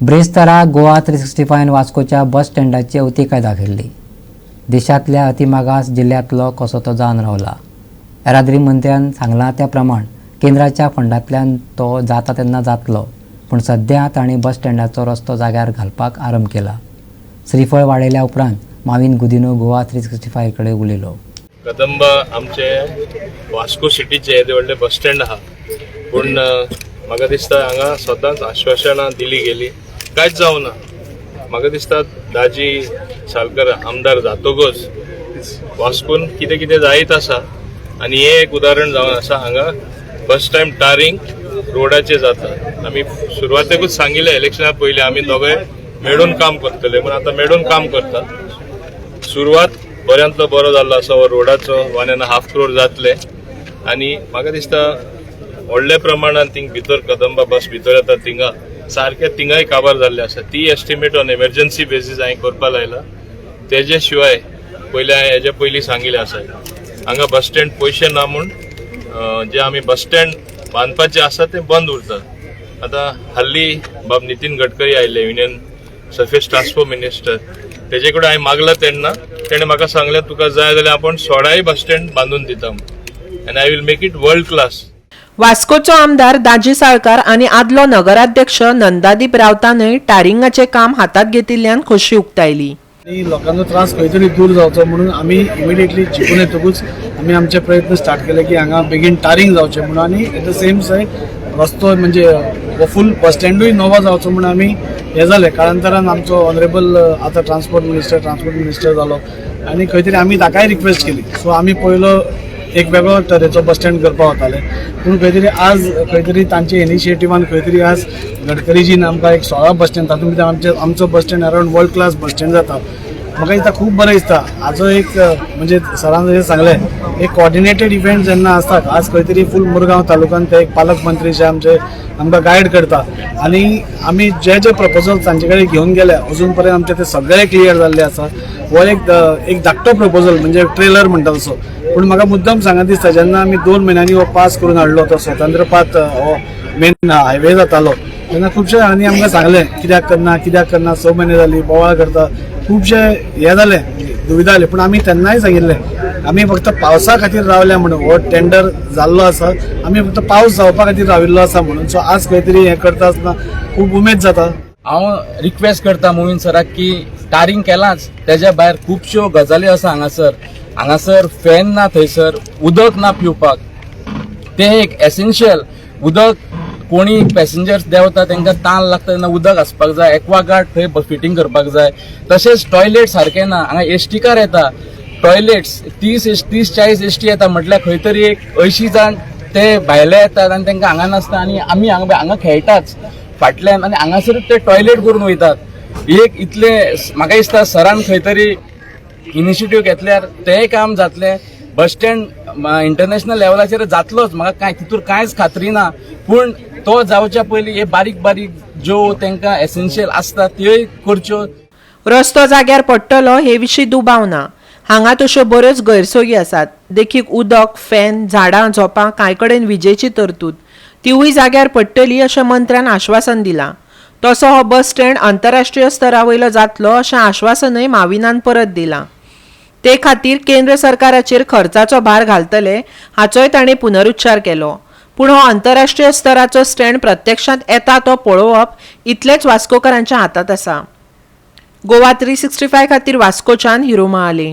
ब्रेस्तारा गोवा 365 वास्कोच्या बस स्टँडाची अवतिकाय दाखयल्ली. देशांतल्या अतिमागास जिल्ल्यांतलो कसो तो जावन रावला. येरादारी मंत्र्यान सांगलां त्या प्रमाण केंद्राच्या फंडांतल्यान तो जाता तेन्ना जातलो, पूण सध्या तांणी बस स्टँडाचो रस्तो जाग्यार घालपाक आरंभ केला. श्रीफळ वाडयल्या उपरांत माविन गुदिन्हो गोवा 365 कडेन उलयलो. कदंब आमचे वास्को सिटीचे येदें व्हडलें बस स्टँड आहा, पूण म्हाका दिसता हांगा सदांच आश्वासनां दिली गेली, कांयच जावना. म्हाका दिसता दाजी सालकर आमदार जातकच वास्कोन कितें कितें जायत आसा आनी हें एक उदाहरण जावन आसा. हांगा फर्स्ट स्टँड टारींग रोडाचें जाता. आमी सुरवातेकूच सांगिल्लें, इलेक्शना पयलीं आमी दोगांय मेळून काम करतले म्हूण. आतां मेळून काम करता. सुरवात बऱ्यांतलो बरो जाल्लो आसा हो रोडाचो. 1.5 क्रोर जातले आनी म्हाका दिसता व्हडल्या प्रमाणान थिंग भितर कदंबा बस भितर येता, थिंगा सारके थिंगाय काबार जाल्ले आसा. ती एस्टिमेट ऑन एमर्जन्सी बेसीस हांवें करपा लायला. तेजे शिवाय पयलीं हांवें हेजे पयलीं सांगिल्लें आसा, हांगा बस स्टँड पयशे ना म्हूण जे आमी बस स्टँड बांदपाचें आसा तें बंद उरता. आतां हल्ली बाब नितीन गडकरी आयले, युनियन सर्फेस ट्रान्सपोर्ट मिनिस्टर, तेजे कडेन हांवें मागलां तेन्ना तेणें म्हाका सांगलें, तुका जाय जाल्यार आपूण 16य बस स्टँड बांदून दिता आनी I will make it world class. वास्कोचो आमदार दाजी साळकार आनी आदलो नगराध्यक्ष नंदादीप रावतानय टारिंगाचें काम हातांत घेतिल्ल्यान खोशी उक्तायली. आनी लोकांचो त्रास खंय तरी दूर जावचो म्हणून आमी इमिडिएटली जिखून येतकूच आमी आमचे प्रयत्न स्टार्ट केले की हांगा बेगीन टारींग जावचें म्हणून आनी एट the same side रस्तो म्हणजे हो फूल बस स्टँडूय नवो जावचो म्हणून आमी हें जालें. काळांतरान आमचो ऑनरेबल आतां ट्रान्सपोर्ट मिनिस्टर जालो आनी खंय तरी आमी ताकाय रिक्वेस्ट केली. सो आमी पयलो एक वेगळो तरेचो बस स्टँड करपाक वताले, पूण खंय तरी आज खंय तरी तांचे इनिशिएटिवान खंय तरी आज गडकरीजीन आमकां एक 16 बस स्टँड, तातूंत भितर आमचे आमचो bus stand around world class bus stand जाता. म्हाका दिसता खूब बरें दिसता. हाजो एक म्हणजे सरान जशें सांगलें, एक कॉर्डिनेटेड इव्हेंट जेन्ना आसता, आज खंय तरी फूल मुरगांव तालुक्यान ते एक पालक मंत्री जे आमचे आमकां गायड करता आनी आमी जे जे प्रपोजल तांचे कडेन घेवन गेले, अजून पर्यंत आमचे ते सगळे क्लियर जाल्ले आसा. हो एक एक धाकटो प्रपोजल म्हणजे ट्रेलर म्हणटा तसो. पूण म्हाका मुद्दम सांगत दिसता, जेन्ना आमी 2 म्हयन्यांनी हो पास करून हाडलो, तो स्वतंत्र पाथ हो मेन हायवे जातालो तेन्ना खुबशे जाणांनी आमकां सांगलें, कित्याक करना, कित्याक करना, 6 म्हयने जाली बोवाळ करता. खुबशे हे जाले, दुविधा जाली. पूण आमी तेन्नाय सांगिल्लें, आमी फक्त पावसा खातीर रावल्या म्हणून. हो टेंडर जाल्लो आसा, आमी फक्त पावस जावपा खातीर राविल्लो आसा म्हणून. सो आज खंय तरी हें करता आसतना खूब उमेद जाता. हांव रिक्वेस्ट करता मोहीन सराक की टारींग केलांच, तेज्या भायर खुबश्यो गजाली आसा हांगासर. हांगासर फॅन ना, थंयसर उदक ना पिवपाक. तें एक एसेन्शियल उदक. कोणी पॅसेंजर्स देंवता तांकां तान लागता तेन्ना उदक आसपाक जाय. एक्वागार्ड थंय फिटींग करपाक जाय. तशेंच टॉयलेट सारकें ना. हांगा एसटी कार येता, टॉयलेट्स 30, 40 एसटी येता, म्हटल्यार खंय तरी एक 80 जाण ते भायले येतात आनी तांकां हांगा नासता आनी आमी हांगा हांगा खेळटाच फाटल्यान आनी हांगासरूच ते टॉयलेट करून वयतात. एक इतले म्हाका दिसता सरान खंय तरी इनिशिएटीव घेतल्यार तेंय काम जातलें. बस स्टँड इंटरनॅशनल लेवलाचेर जातलोच, म्हाका कांय तितूर कांयच खात्री ना. पूण तो जावच्या पयलीं हे बारीक बारीक ज्यो तांकां एसेन्शियल आसता त्योय करच्यो. रस्तो जाग्यार पडटलो हे विशीं दुबाव ना. हांगा तश्यो बऱ्योच गैरसोयी आसात, देखीक उदक, फॅन, झाडां झोपां, कांय कडेन विजेची तरतूद. तिवूय जाग्यार पडटली अशें मंत्र्यान आश्वासन दिलां. तसो हो बस स्टँड आंतरराष्ट्रीय स्तरा वयलो जातलो अशें आश्वासनय माविनान परत दिलां. ते खातीर केंद्र सरकाराचेर खर्चाचो भार घालतले हाचोय ताणें पुनरुच्चार केलो. पूण हो आंतरराष्ट्रीय स्तराचो स्टँड प्रत्यक्षांत येता तो पळोवप इतलेंच वास्कोकरांच्या हातांत आसा. गोवा 365 खातीर वास्कोच्यान हिरो महाले.